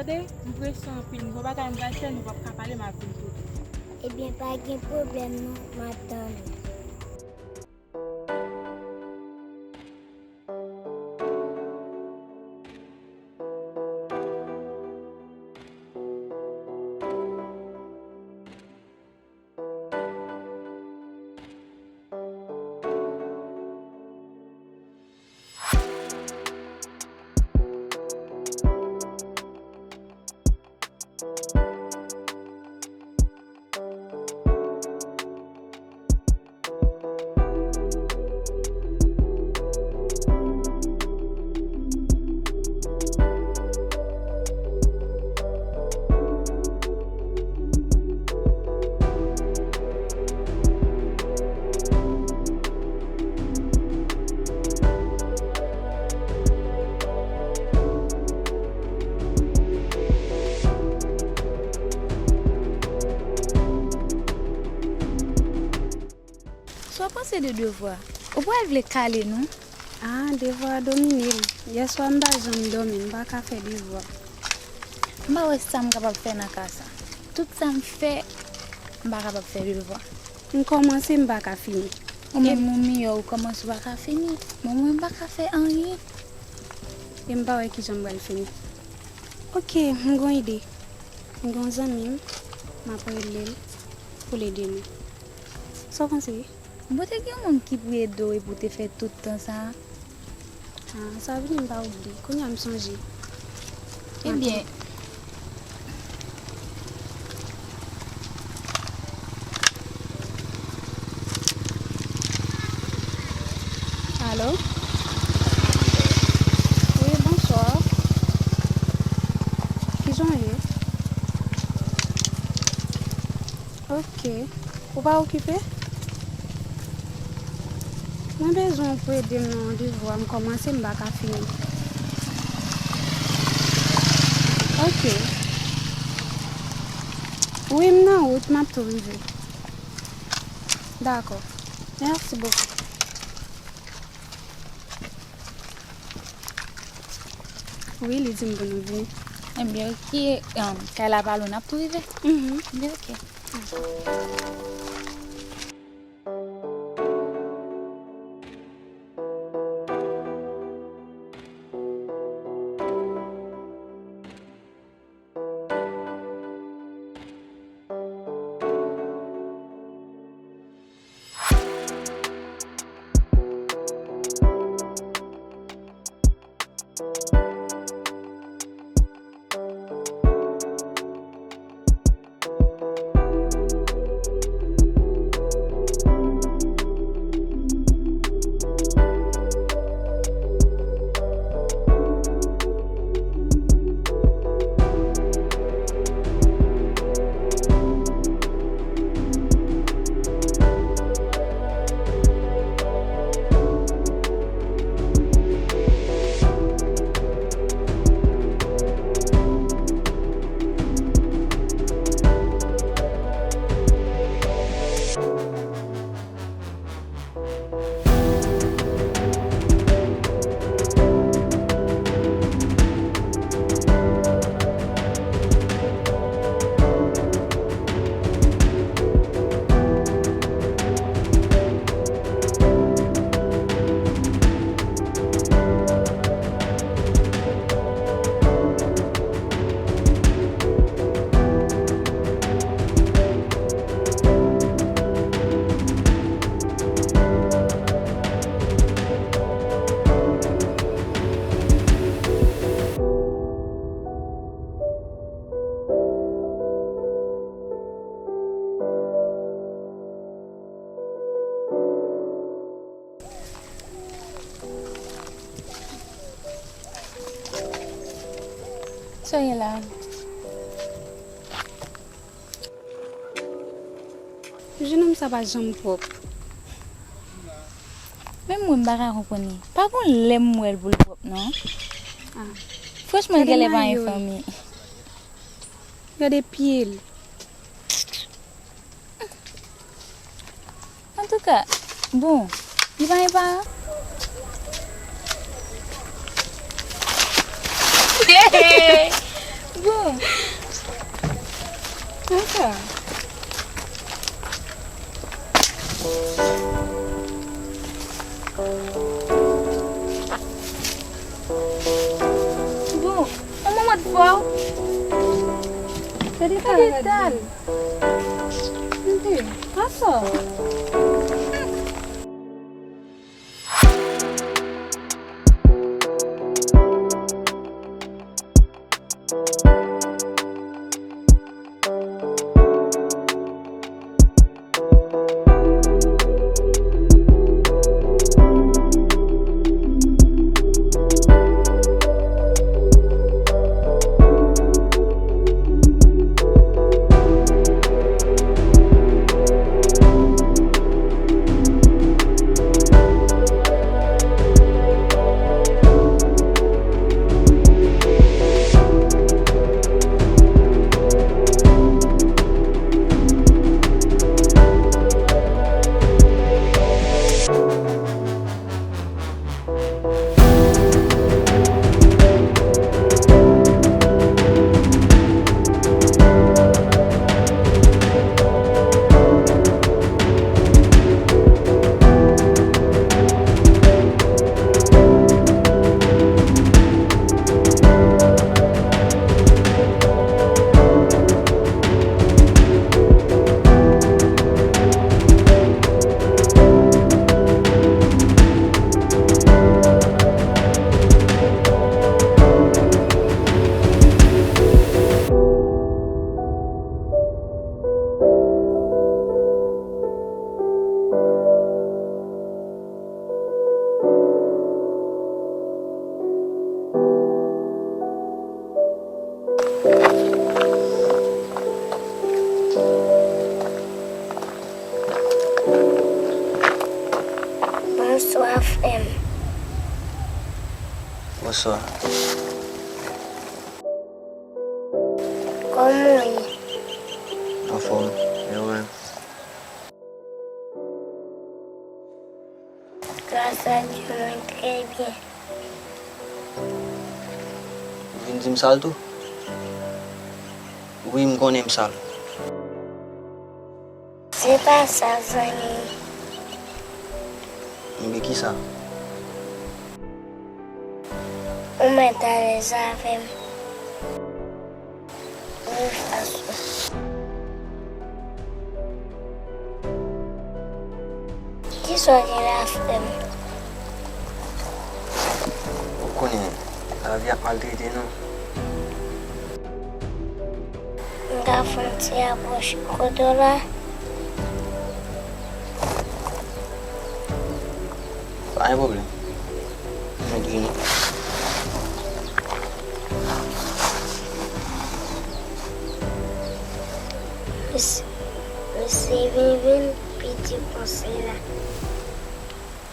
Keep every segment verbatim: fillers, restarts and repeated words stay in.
Tande, m prese anpil, m gon bagay m pral fè, nou p ap ka pale, m ap vin kote w. Ebyen, pa gen pwoblèm non, m ap tann ou. Sa w panse de devwa? Ou pral vle kale nou? Ah, devwa a domine m. Yèswa m pa janm dòmi, m pa ka fè devwa. M pa wè sa m kapab fè nan ka sa. Tout sa m fè, m pa kapab fè devwa. M kòmanse, m pa ka fini. Ou menm ou miyò ou kòmanse ou pa ka fini. Men mwen m pa ka fè anyen. E m pa wè kijan m pral fini. Oke, m gon ide. M gon zanmi m, m ap rele l pou l ede nou. Sa w panse? Bon, te gen yon moun ki pou ede w epi w te fè tout tan sa a? Ah, sa vini m pa oubli. Kounye a m sonje. Ebyen. Alo? Wi, bonswa. Kijan w ye? Oke. Ou pa okipe? Mwen bezwen w pou ede m nan yon devwa m kòmanse m pa ka fini. Oke. Wi, m nan wout, m ap tou rive. Dakò. Mèsi bokou. Wi, li di m pou nou vini. Ebyen, oke. Kay la pa lwen, n ap tou rive. Mhm. Ebyen, oke. Sa w gen la? Jenòm sa pa janm pwòp. Menm mwen m pa ka konprann li. Pa gon lè m wè l pou l pwòp non. Ah. Franchman, l genlè pa enfòme. Gade pye l. Antouka, bon, li pa gen paran? Bon. Ann sa. Bon, on manman t fò. Gade sa, gade. Tande, pa sa. Bonswa, frè m. Bonswa. Kòman w ye? Anfòm, e ou menm? Gras a Dye, mwen trè byen. Ou vin di m sa l tou? Wi, m konnen m sa l. Se pa sa, zanmi. Enben, ki sa? Ou mèt alèz avè m. Wi, fason. Kisa w gen la, frè m? Ou konnen, lavi ap maltrete nou. M ka fè yon ti apwòch kote w la? Pa gen pwoblèm. Mwen vini. Mesye, mesye vin vin piti konsèy la.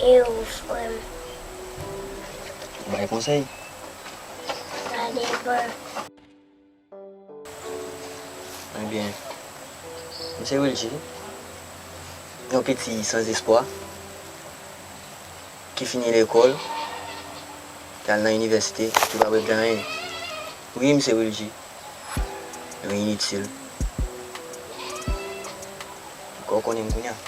E ou, frè m? Bay konsèy? Sa depann. Ebyen, m se Wilgy, yon piti sanzespwa, ki fini lekòl, ki al nan inivèsite, ki pa prèt gen anyen. Wi, m se Wilgy, yon initil. Ankò w konnen m kounye a.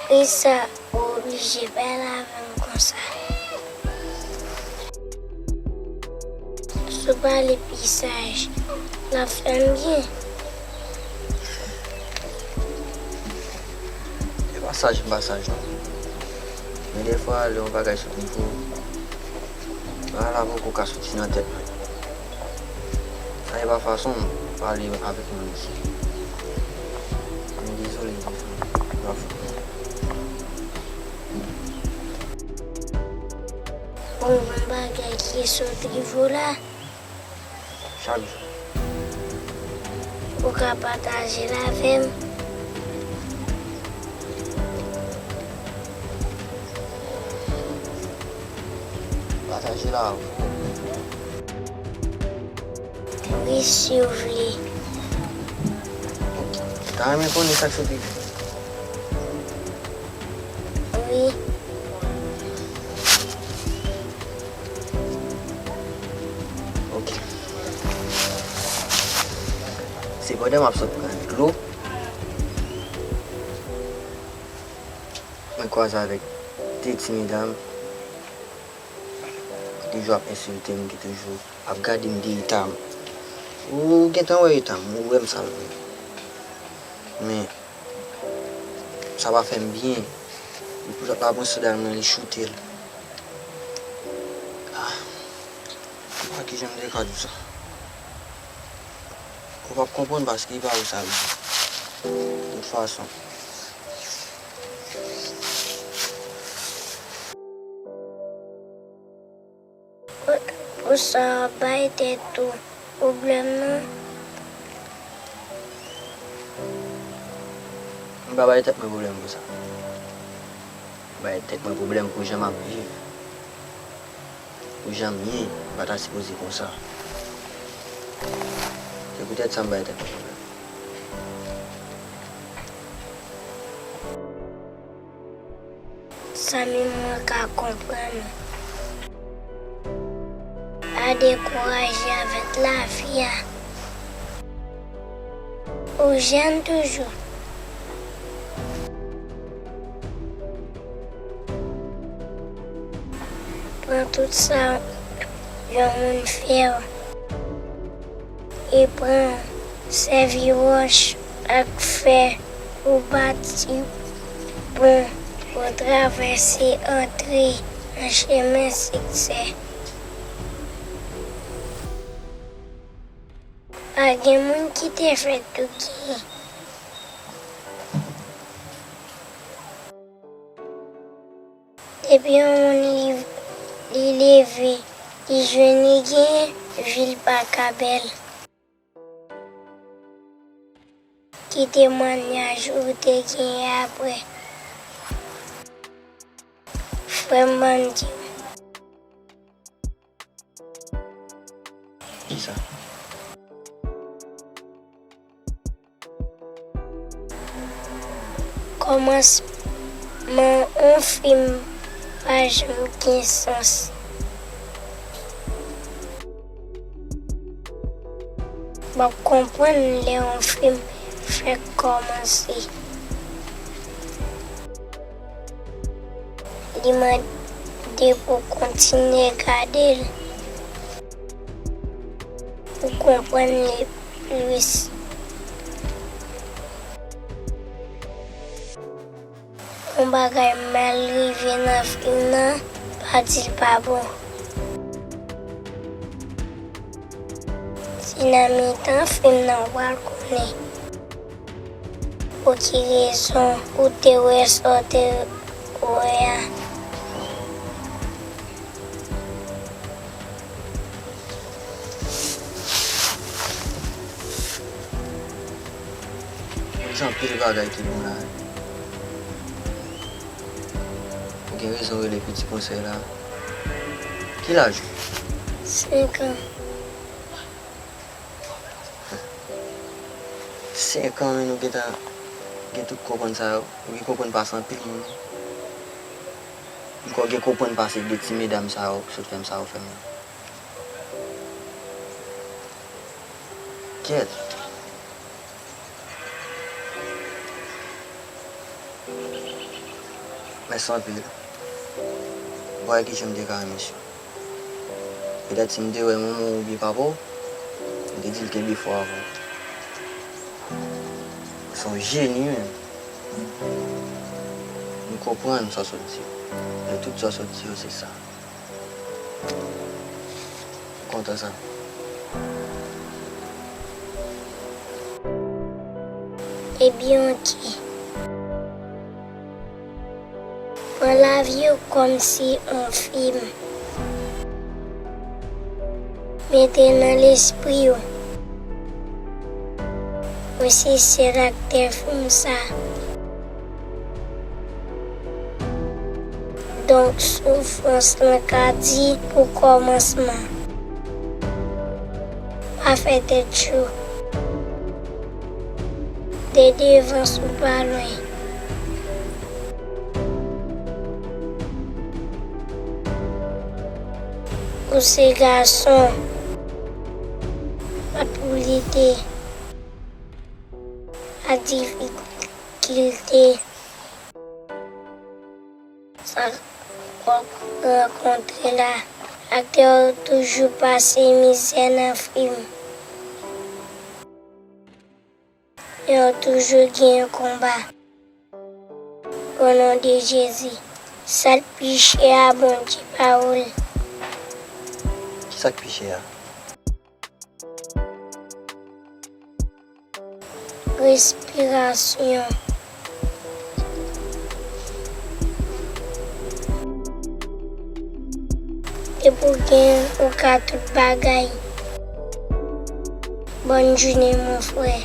Poukisa ou oblije pale avè m konsa? Si w pale pi saj, l ap fè m byen. E pa saj, m pa saj non. Men defwa, lè yon bagay sot nan nivo, bagay la poko ka soti nan tèt mwen. Sa e pa fason m pale avèk moun isi. Mwen dezole, dezole. Bon, bon bagay ki sot nivo la. Chak jou. Ou ka pataje l avè m? Pataje l avè w. Wi, si w vle. Ou ta renmen konnen sa k sot rive? Wi. Se pandan m ap sot pran dlo, mwen kwaze avèk de ti medam ki toujou ap ensilte m, ki toujou ap gade m de eta m. Ou gentan wè eta m, ou wè m sal vre. Men, sa pa fè m byen. Li pran sandal mwen, li choute l. Ah, pa kijan m te ka di w sa. Ou p ap konprann paske e pa ou sa vle di. De tout fason. Pou, pou sa w ap bay tèt ou pwoblèm nan? M pa bay tèt mwen pwoblèm pou sa. M bay tèt mwen pwoblèm pou jan m ap viv. Pou jan m ye, m pa ta sipoze konsa. Se poutèt sa m bay tèt mwen pwoblèm. Sa menm mwen ka konprann ou. Pa dekouraje avèk lavi a. Ou jèn toujou. Pran tout sa yon moun fè w. E pran sèvi wòch ak fè pou bati pon pou travèse antre nan chemen siksè. Pa gen moun ki te fèt pou genyen. Depi yon moun li, li leve, li jwenn li genyen, vi l pa ka bèl. Ki temwayaj ou te genyen apre? Frè m, ban m di w. Kisa? Kòmansman yon fim pa janm gen sans. W ap konprann lè yon fim fèk kòmanse. Li mande pou w kontinye gade l pou w konprann li plis. Yon bagay mal rive nan fim nan, pa di l pa bon. Se nan mitan fim nan ou pral konnen pou ki rezon ou te wè sa w te wè a. Ou di anpil bagay ki bon la. Ou gen rezon rele piti konsèy la. Ki laj ou? Senk an. Senk an, men nou gentan gen tout konprann sa yo. Ou gen konprann pase anpil moun. Ou gen konprann pase de ti medam sa yo ki sot fè m sa yo fè m nan. Kyèt. Mèsi anpil. Ou pa wè kijan m te ka renmen si. Petèt si m te wè manman w oubyen papa w, m te di l kenbe fò avè w. Ou se yon jeni menm. M konprann sa w sot di. Men tout sa w sot di yo se sa. M kontan sa. Ebyen, oke. Pran lavi w kòmsi yon fim. Mete nan lespri w. Mwen se sèl aktè fim sa. Donk, soufrans lan ka di pou kòmansman. Pa fè tèt cho. De devan sou pa lwen. Ou se gason. Bat pou lite. difikilte sa w ap rankontre la. Aktè yo toujou pase mizè nan fim. Yo toujou gen yon konba. O non de Jezi, sa k pi chè a, Bondye pa wo l. Ki sa k pi chè a? Respirasyon. Depi w gen, ou ka tout bagay. Bòn jounen, mon frè.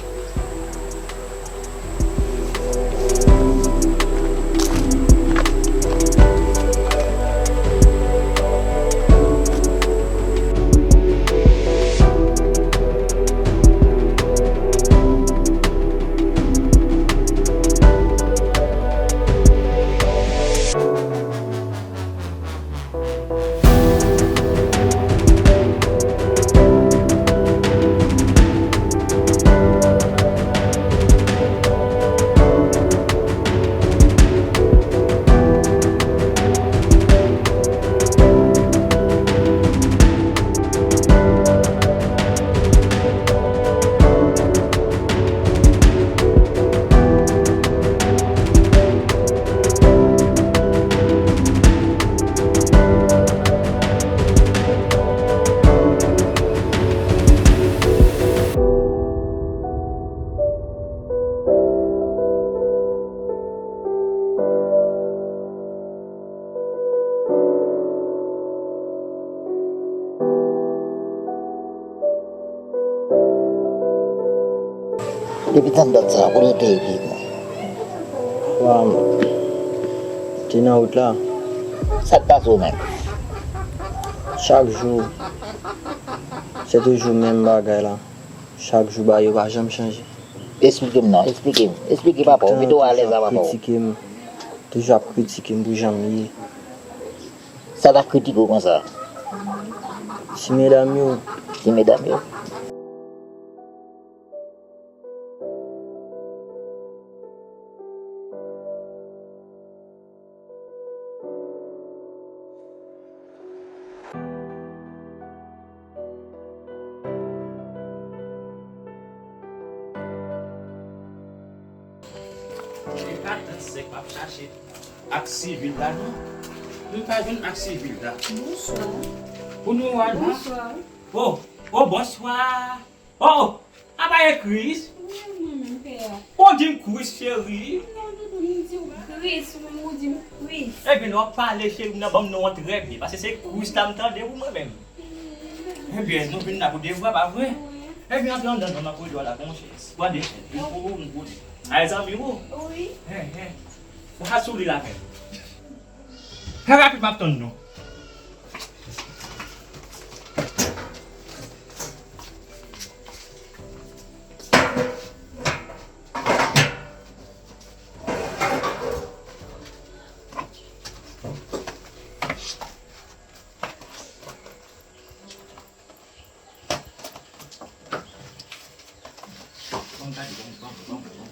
Depi tann dat sa, kote w te ye, pitit mwen? Wa, m te nan wout la. Sa k pase w menm? Chak jou, se toujou menm bagay la. Chak jou, bagay yo pa janm chanje. Esplike m non, esplike m. Esplike papa w, mete w alèz a papa w. Toujou ap kritike m, toujou ap kritike m pou jan m ye. Sa t ap kritike w konsa? Ti medam yo. Ti medam yo. E pa tann sèk m ap chache ak sivil la non. M pa jwenn ak sivil la. Bonswa. Pou nou a non. Bonswa. Oh, oh, bonswa. Oh, apa e Kris? Wi, mwen menm, pè a. Ou di m Kris, cheri? Non, doudou, m di w Kris, ou menm ou di m Kris. Ebyen, lè w ap pale, cheri, m nan ban m non an trè byen, paske se Kris la m tande pou mwen menm. Ebyen, nou vin la pou devwa, pa vre? Wi. Ebyen, antre anndan, non, m ap rele w la, gon chèz. Pran de chèz, youn pou ou, youn pou li. A, zanmi ou? Wi. Hen, hen. Ou ka sou li la menm. Fè rapid, m ap tann nou. Bon, gade, bon, bon, bon, bon.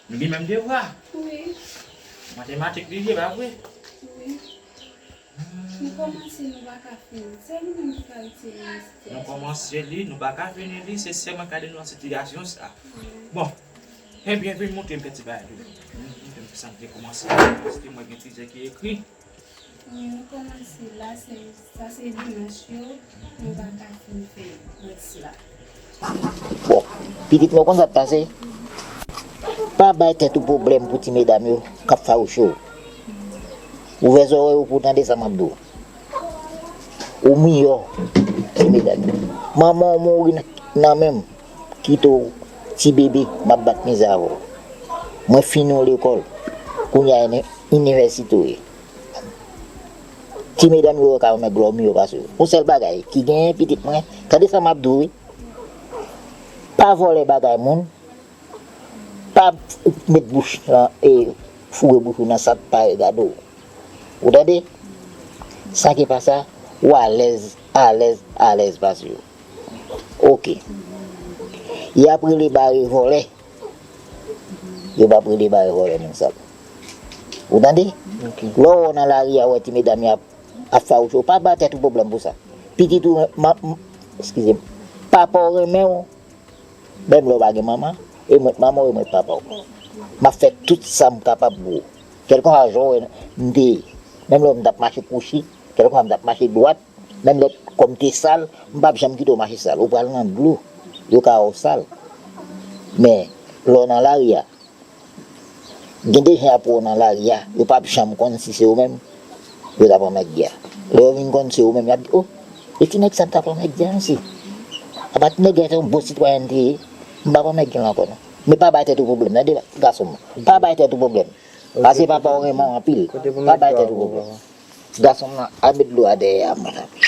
Nou gen menm devwa. Wi. Matematik li ye, pa vre? Wi. Hmm. Nou kòmanse, nou pa ka fini. Se nou menm ki ka retire li, sitiyasyon sa. Nou kòmanse li, nou pa ka fini li, se sèlman gade nou nan sitiyasyon sa. Wi. Bon, ebyen, vin montre m kèk ti bagay tou. Vin montre m kisa m te kòmanse, paske mwen gen plizyè ki ekri. Wi, nou kòmanse la, se, sa se dimanch yo, nou pa ka fin fè rès la. Bon, pitit mwen, konn sa k pase? Pa bay tèt ou pwoblèm pou ti medam yo k ap fawouche w. Ouvè zòrèy ou pou w tande sa m ap di w. Ou miyò ti medam yo. Manman w mouri nan, nan men m. Kite w ti bebe, m ap bat mizè avè w. Mwen fini w lekòl. Kounye a, ini-, inivèsite w ye. Ti medam yo ka renmen glòmi yo pase w. Yon sèl bagay ki genyen, pitit mwen, tande sa m ap di w, wi. Pa vòlè bagay moun. Pa met bouch nan, e, foure bouch ou nan sa k pa regade w. Ou tande? Sa ki pa sa, ou alèz, alèz, alèz pase yo. Oke. Y ap rele bare vòlè. Yo p ap rele bagay vòlè moun sal. Ou tande? Ok. Lè w wè w nan lari a, wè ti medam yo ap, ap fawouche w, pa bay tèt ou pwoblèm pou sa. Pitit ou, ma, m, eskize m, papa w renmen w, menm lè w pa gen manman, e mwen k manman w, e mwen k papa w. M ap fè tout sa m kapab pou ou. Kèlkanswa jan w wè m te ye, menm lè m t ap mache kwochi, kèlkanswa m t ap mache dwat, menm lè kò m te sal, m p ap janm kite w mache sal. Ou pral nan dlo, yo ka wè w sal. Men, lè w nan lari a, gen de jan y ap wè w nan lari a, yo p ap janm konn si se ou menm yo t ap anmègde a. Lè yo vin konn se ou menm, y ap di, "O, e ti nèg sa m t ap anmègde a, mesye. Apa ti nèg la se yon bon sitwayen l te ye, m p ap anmègde l ankò non." Men pa bay tèt ou pwoblèm, tande gason m. Pa bay tèt ou pwoblèm. Paske papa w renmen w anpil. Pa bay tèt ou pwoblèm. Gason m nan, al met dlo a dèyè a mwen, tanpri.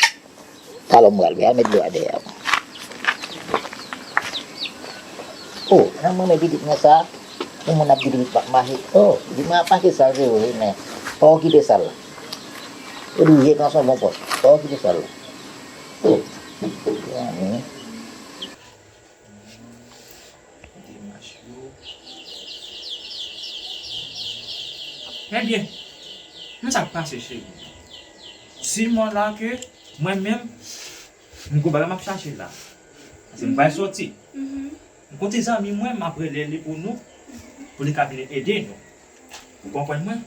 Talè m pral vin, al met dlo a dèyè a mwen. O, nan mwen men pitit mwen sa, yon moun ap di pitit m ap mache. O, pitit mwen ap mache sal se vre, men pa okipe sal la. Yo di w je kan s on bon pòch. Pa okipe sal la. O, zanmi. Demach yo. Ebyen, men sa k pase, cheri. Siman la ke mwen menm, m gon bagay m ap chache la. Paske m pral sòti. M gon ti zanmi mwen, m ap rele li pou nou, pou li ka vin ede nou. Ou konprann mwen?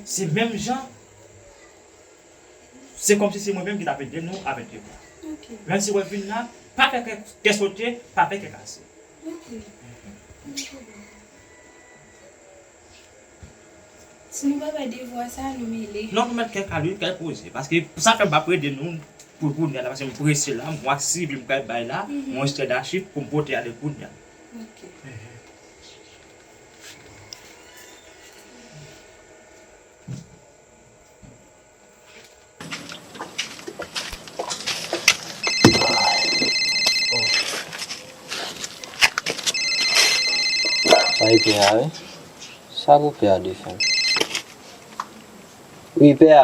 Se menm jan Se kòmsi se mwen menm ki t ap ede nou avèk devwa. Ok. Menm si w ap vin la, pa fè kè, kè sote, pa fè kè kase. Ok. Si nou pa bay devwa sa, nou mele. Non, nou mèt kè kale, kè poze. Paske sa fè m p ap ede nou pou kounye a la, paske m prese la, m gon aksivi m pral bay la, m gon ekstrè dachif pou m pote ale kounye a. Ok. Sa e pè a, wi. Sa pou pè a defen. Wi, pè a.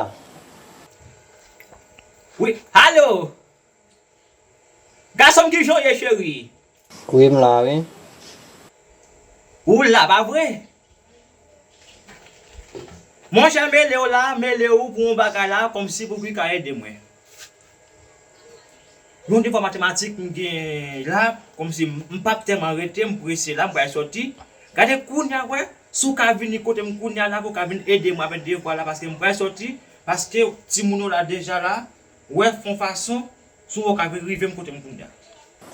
Wi, alo! Gason m, kijan w ye, cheri? Wi, m la, wi. Ou la, pa vre? Monchè, mele w la, mele w pou yon bagay la, kòmsi pou ki ka ede mwen. Yon devwa matematik m gen la, kòmsi m, m p ap tèlman rete, m prese la, m pral sòti. Gade kounye a, wè, si w ka vini kote m kounye a la, pou w ka vin ede mwen avèk devwa la, paske m pral sòti, paske timoun yo la deja la, wè, fè yon fason, si w ka vin rive m kote m kounye a.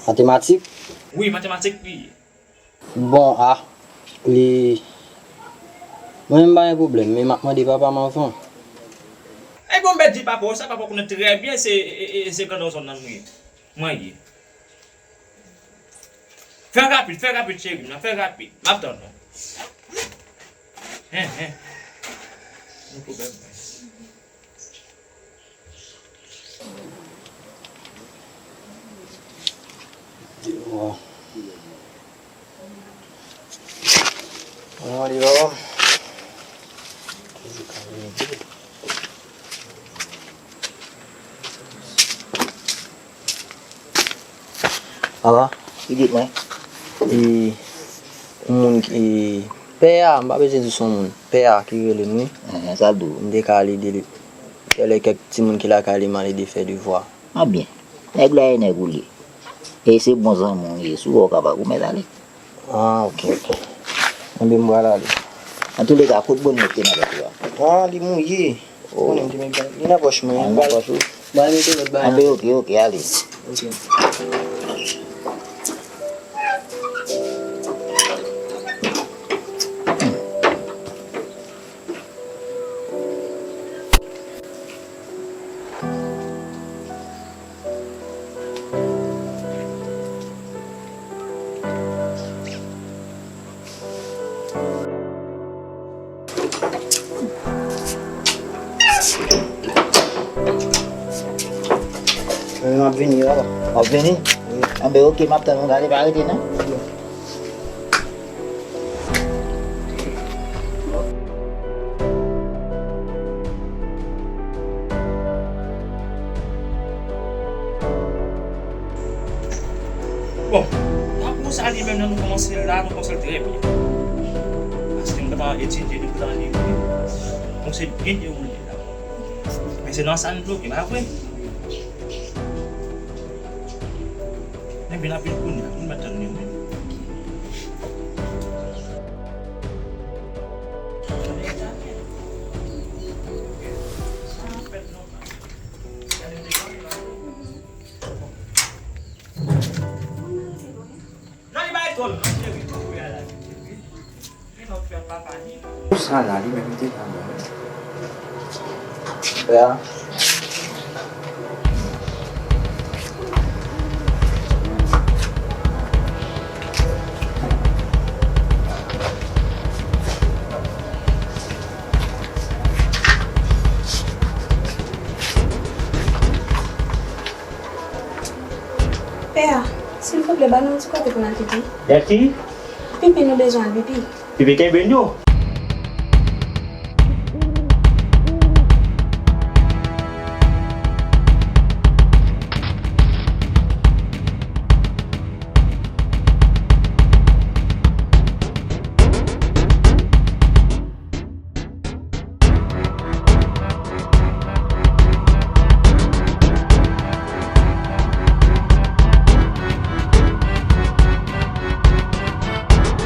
Matematik? Wi, matematik li ye. Bon, a, li, mwen menm pa gen pwoblèm, men m ap mande papa m anvan. Ebyen, w mèt di papa w sa, papa w konnen trè byen se, e, e, se grandè zòn nan mwen ye. Mwen ye. Fè rapid, fè rapid, cheri m nan, fè rapid. M ap tann ou. Hen, hen. Yon pwoblèm. Ala. Pitit mwen. E, yon moun ki, e, pè a, m pa bezwen di se yon moun. Pè a ki rele m, wi. Enhen, sa l di w? M te ka al ede li. Genlè kèk timoun ki lakay li, m al ede fè devwa. A byen. Nèg la e nèg ou li ye. E se bon zanmi w li ye. Si w wè w kapab, ou mèt ale. A, ok, ok. Enben, m pral ale. Antouleka, kout bonnèt ki nan tèt ou a? A, li mouye. O. Konnen m te met li nan pòch mwen. A, nan pòch ou? Ba, mete lòt bagay. Anben, ok, ok, ale. Ok. Mwen menm ap vini la. W ap vini? Wi. Anben, ok, m ap tann ou, gade, pa rete non. Ok. Bon, tankou sa li menm nan nou kòmanse la, nou kòmanse l trè byen. Sa etidye depi nan liv li. Donk se byen dewoule la. Men se nan sa n bloke, pa vre? Men vin anpil kounye a, nou mèt tann li, wi. Non, li bay twòp, non, cheri, tou kouya la, cheri. Li non fè papa ni. Sa la, li menm te la menm. Pè a. Pè a, silvouplè, ba nou yon ti kote pou n al pipi. Dati? Pipi, nou bezwen al pipi. Pipi kenbe n yo.